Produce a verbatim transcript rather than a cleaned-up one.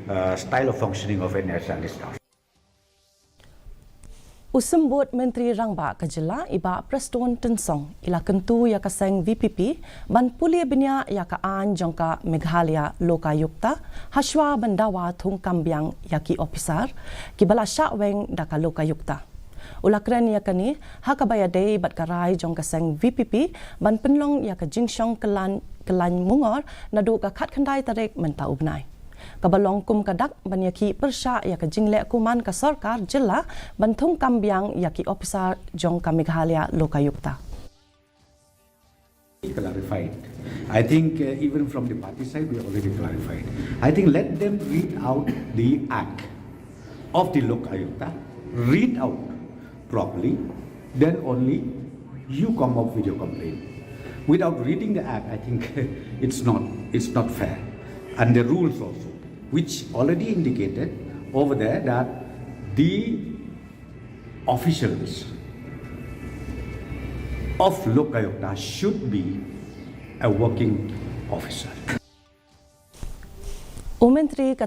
uh, style of functioning of an S R D staff. U Symbud Myntri Rangbah ka Jylla i Bah Prestone Tynsong i la kyntu ïa ka seng V P P ban pule bniah ïa ka aiñ jong ka Meghalaya Lokayukta hashwa ban dawa thung kam biang ïa ki ophisar kiba la shah weng da ka Lokayukta. U la kren ïa kane ha kaba ïadei bad ka rai jong ka seng V P P ban pynlong ïa ka jingshong kyllain, kyllain mungor naduh ka khatkhyndai tarik mynta u bnai. Kaba long kum ka dak ban ïakhih pyrshah ïa ka jingleh kuman ka sorkar jylla ban thung kam biang ïa ki ophisar jong ka Meghalaya Lokayukta. Clarified. I think uh, even from the party side, we already clarified. I think let them read out the act of the Lokayukta, read out properly, then only you come up with your complaint. Without reading the act, I think it's not it's not fair. And the rules also, which already indicated over there that the officials of Lokayukta should be a working officer. U Myntri ka